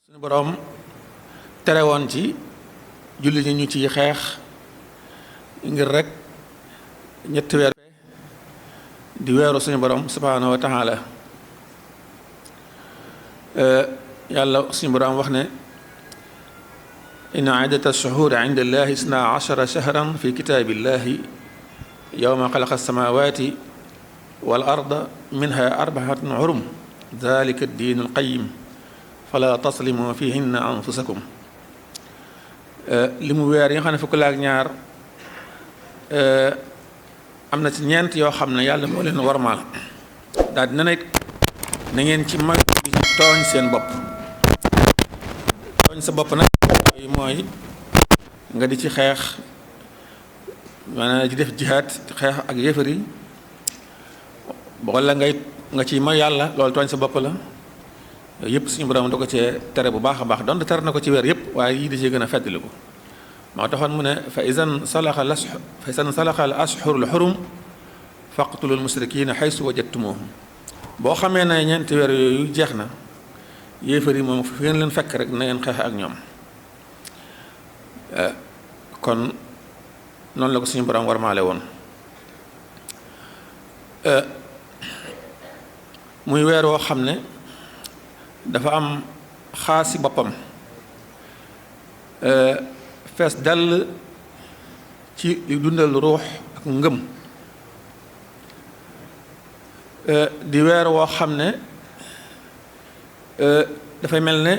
suñu boroom tere woon ci julli ñi ñu ciy xeex ngir rek ñetti weer di weeru suñu boroom subhaanahu wa taala yàlla suñu boroom wax ne inna iddata ash-shuhuri inda allahi isna ashara shahran fi kitaabillahi yawma xalaqa as-samawati wal arda minha arbaatun hurum dalika ad-diinu al-qayyim fala taslimu fihinna anfusakum li mu weer yi nga xam ne fukk la ak ñaar am na ci ñeent yoo xam ne yàlla moo leen warmaal daal dina ne na ngeen ci mag di tooñ seen bopp tooñ sa bopp nag mooy nga di ci xeex maanaam di def jihaad xeex ak yéefar yi walla nga ci mooy yàlla loolu tooñ sa bopp la yooyu yëpp suñu borom da ko cee tere bu baax a baax donte tere na ko ci weer yëpp waaye yii da cee gën a feddali ko moo taxoon mu ne fa idan salaxa al ashhurul xurum faqtulul musrikiina xaysu wajadtumuhum boo xamee ne ñeenti weer yooyu jeex na yéefar yi moom fi ngeen leen fekk rek na ngeen xeex ak ñoom kon noonu la ko suñu borom warmaale woon muy weer woo xam ne dafa am xaasi boppam fees dell ci li dundal ruux ak ngëm di weer woo xam ne dafay mel ne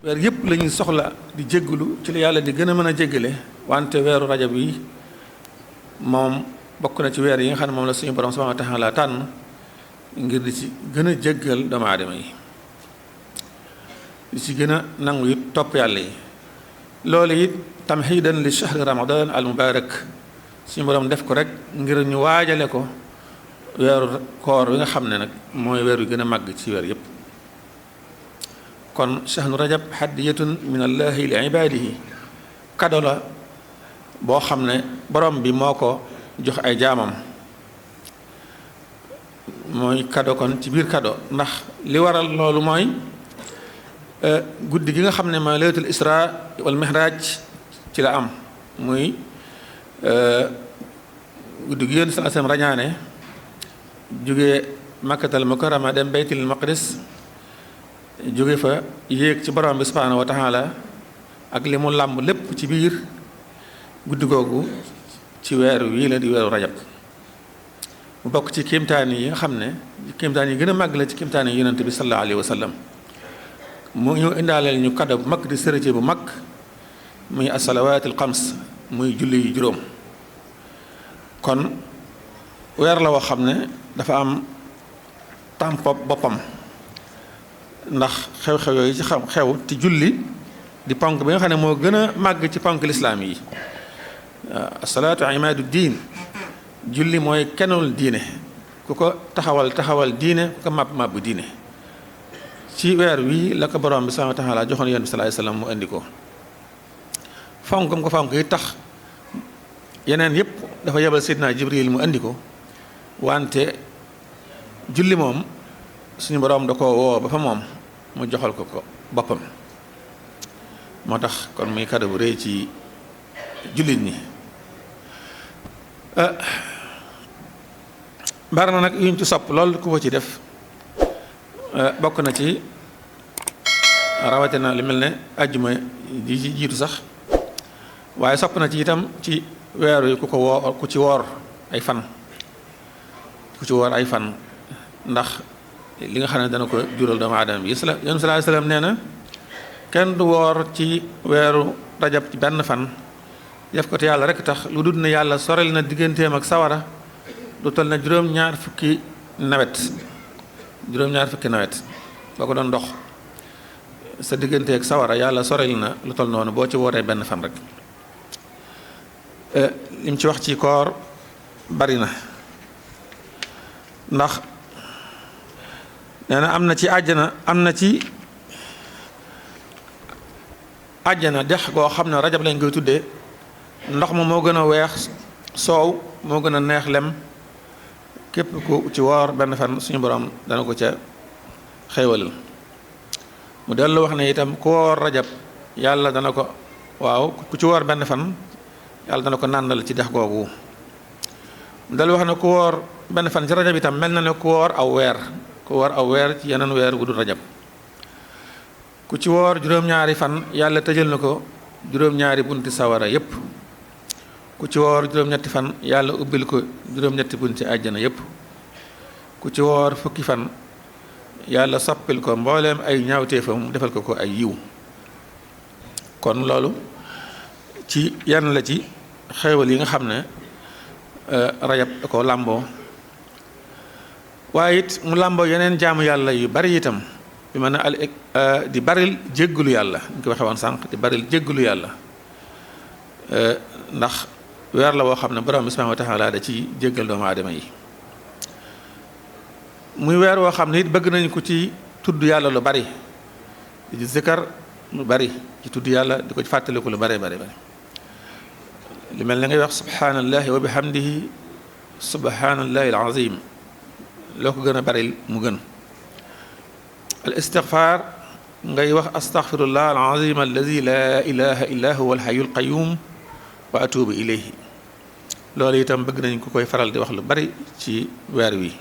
weer yëpp la ñuy soxla di jéggalu ci la yàlla di gën a mën a jéggale wante weeru rajab yi moom bokk na ci weer yi nga xam ne moom la suñu borom subhanahu wa taala tànn ngir di ci gën a jéggal doomu aadama yi di ci gën a nangu it topp yàlla yi loolu it tamhidan li shahri ramadan al mubarak suñu borom def ko rek ngir ñu waajale ko weeru koor wi nga xam ne nag mooy weer wi gën a màgg ci weer yépp kon shahru rajab hadiyatun min allahi li ibadihi kado la boo xam ne borom bi moo ko jox ay jaamam mooy kado kon ci biir kado ndax li waral loolu mooy guddi gi nga xam ne mooy laylatul isra wal mihraj ci la am muy guddi gi yonent sallallahu alayhi wasallam rañaane jóge makkatal mukarrama dem baytul maqdis jóge fa yéeg ci borom bi subhanahu wa taala ak li mu làmb lépp ci biir guddi googu ci weeru wii la di weeru rajab mu bokk ci kéemtaan yi nga xam ne kéemtaan yi gën a màgg la ci kéemtaan yi yonent bi sallallahu alayhi wa sallam mu ñu indaaleel ñu kado bu mag di sërëcë bu mag muy asalawaatul xams muy julli yu juróom kon weer la woo xam ne dafa am tempo boppam ndax xew-xew yooyu ci xew ci julli di ponk bi nga xam ne moo gën a màgg ci ponk lislaam yi asalaatu imaadu diin julli mooy kennul diine ku ko taxawal diine ku ko màbb diine ci weer wii la ko borom bi subhaanahu wa taala joxoon yonent bi sallallaahu alayhi wa sallam mu indi ko fonkam ko fonk yi tax yeneen yépp dafa yebal Seydina Jibril mu indi ko wante julli moom suñu borom da ko woo ba fa moom mu joxal ko boppam moo tax kon muy kado bu rëy ci jullit ñi bari na nag yuñ ci sopp lool ku ko ci def bokk na ci rawatina li mel ne ajjuma ji ci jiitu sax waaye sopp na ci itam ci weer wi ku ci woor ay fan ndax li nga xam ne dana ko jural doomu aadama bi yonent sallallahu alayhi wasallam nee na kenn du woor ci weeru rajab ci benn fan def ko te yàlla rek tax lu dul ne yàlla sorel na digganteem ak sawara lu toll na juróom-ñaar fukki nawet boo ko doon dox sa diggante ak sawara yàlla sorel na lu toll noonu boo ci wooree benn fan rek lim ci wax ci koor bari na ndax nee na am na ci àjjana dex goo xam ne rajab lañ koy tuddee ndox ma moo gën a weex soow moo gën a neex lem képp ku ci woor benn fan suñu borom dana ko ca xéewalal mu dellu wax ne itam ku woor rajab yàlla dana ko ku ci woor benn fan yàlla dana ko nàndal ci dex googu. mu dellu wax ne ku woor benn fan ci rajab itam mel na ne ku woor aw weer ci yeneen weer wu dul rajab. ku ci woor juróom-ñaari fan yàlla tëjal na ko juróom-ñaari bunti sawara yépp. ku ci woor juróom-ñetti fan yàlla ubbil ko juróom-ñetti bunti àjjana yépp. ku ci woor fukki fan yàlla soppil ko mbooleem ay ñaawteefam defal ko ay yiw. kon loolu ci yenn la ci xéewal yi nga xam ne rajab da ko làmboo. waaye it mu làmboo yeneen jaamu yàlla yu bari itam bi mën a di baril jéggalu yàlla ñu ko waxee woon sànq di baril jéggalu yàlla ndax weer la woo xam ne borom bi subhanahu wa taala da ci jéggal doomu aadama yi. muy weer woo xam ne it bëgg nañ ko ci tudd yàlla lu bari di ci zikkar lu bari ci tudd yàlla di ko ci fàttaliku lu bari li mel ne ngay wax subhanallahi wa bihamdihi subhanallahi alazim loo ko gën a bari mu gën. al istigfaar ngay wax astaghfirullah alazim alladi la ilaha illa huwa alhayyul qayyum wa atubu ilayhi loolu itam bëgg nañ ko koy faral di wax lu bari ci weer wi.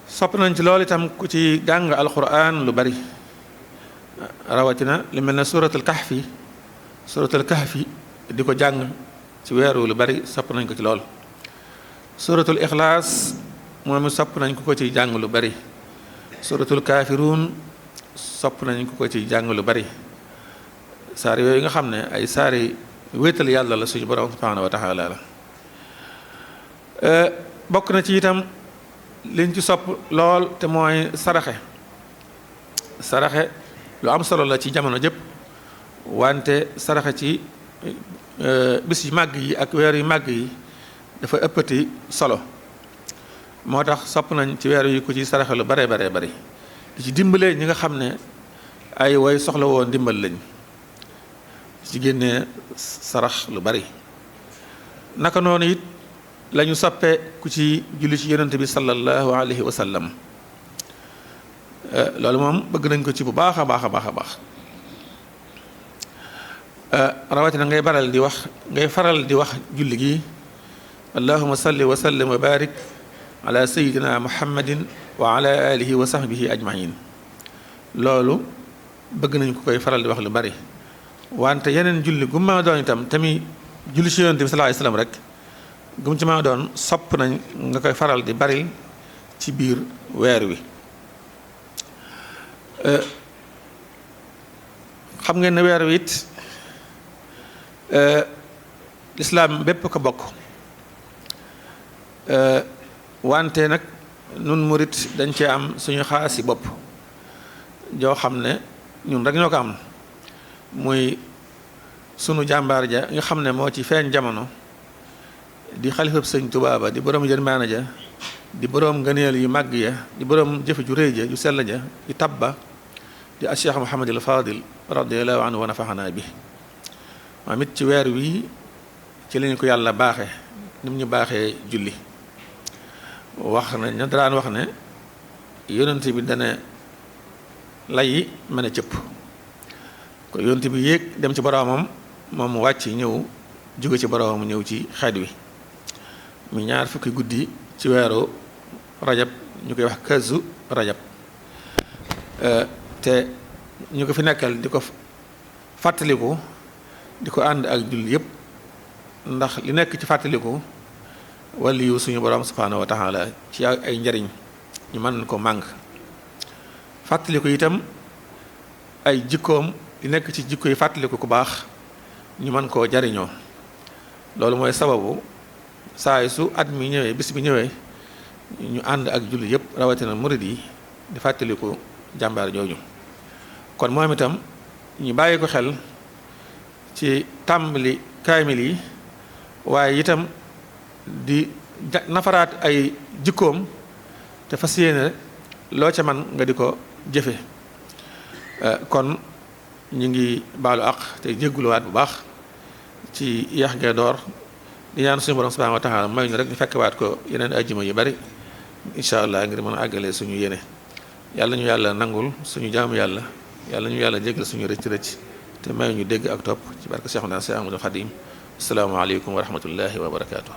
sopp nañ ci loolu itam ku ci jàng alquran lu bari rawatina li mel ne suratul kahfi di ko jàng ci weeru lu bari sopp nañ ko ci lool. suratul ixlaas moom it sopp nañ ko ci jàng lu bari. suratul kaafiruun sopp nañ ko ci jàng lu bari. saar yooyu nga xam ne ay saari wéetal yàlla la suñu borom subhanahu wa taala la. bokk na ci itam liñ ci sopp lool te mooy saraxe lu am solo la ci jamono jëpp wante saraxe ci bis yu màgg yi ak weer yu màgg yi dafa ëppati solo. moo tax sopp nañ ci weer yi ku ci saraxe lu bare bari di ci dimbalee ñi nga xam ne ay way soxla woon dimbal lañ ci génnee sarax lu bari. naka noonu it lañu soppee ku ci julli ci yonent bi sallallahu alayhi wa sallam loolu moom bëgg nañ ko ci bu baax a baax rawatina ngay faral di wax julli gi allahumma salli wa sallim wa barik ala sayidina muhammadin wa ala alihi wa sahbihi ajmain loolu bëgg nañ ko koy faral di wax lu bari. wante yeneen julli gu ma doon itam tamit julli ci yonent bi sallallahu alayhi wa sallam rek gum ci ma doon sopp nañ nga koy faral di bari ci biir weer wi. xam ngeen ne weer wi it lislaam bépp ko bokk wante nag nun murit dañ cee am suñu xaasi bopp joo xam ne ñun rek ñoo ko am muy sunu jàmbaar ja nga xam ne moo ci feeñ jamono di xalifab sëñ Tuubaa ba di boroom yërmaane ja di boroom ngëneel yu màgg ya di boroom jëfe ju réy ja ju sell ja di tabba di a Cheikh Muhammadul Fadil radiyallahu anhu wa nafaxanaa bi maam it ci weer wi ci lañu ko yàlla baaxe ni mu ñu baaxee julli wax na ña daan wax ne yonent bi dana lay mën a cëpp ko yonent bi yéeg dem ci boroomam moom mu wàcc ñëw jóge ci boroomam ñëw ci xeet wi mu ñaar fukki guddi ci weeru rajab ñu koy wax kazu rajab te ñu ko fi nekkal di ko fàttaliku di ko ànd ak julli yépp ndax li nekk ci fàttaliku wali yu suñu borom subhanahu wa taala ci ay njariñ ñu mën ko màng fàttaliku itam ay jikkoom li nekk ci jikko yi fàttaliku ku baax ñu mën koo jariñoo loolu mooy sababu saa su at mi ñëwee bis bi ñëwee ñu ànd ak julli yépp rawatina murid yi di fàttaliku jàmbaar jooju kon moom itam ñu bàyyi ko xel ci tàmbali kaamil yi waaye itam di nafaraat ay jikkoom te fas yéene loo ca man nga di ko jëfe kon ñu ngi baalu àq te jégguluwaat bu baax ci yax gee door di ñaan suñu borom subhanahu wa taala may ñu rek ñu fekkwaat ko yeneen ajjuma yu bari incha allah ngir mën a àggale suñu yéene yàlla ñu yàlla nangul suñu jaamu yàlla yàlla ñu yàlla jéggal suñu rëcc rëcc te may ñu dégg ak topp ci barke Cheikhuna Cheikh Ahmadou Khadim assalaamu aleykum wa rahmatullahi wa barakaatuh.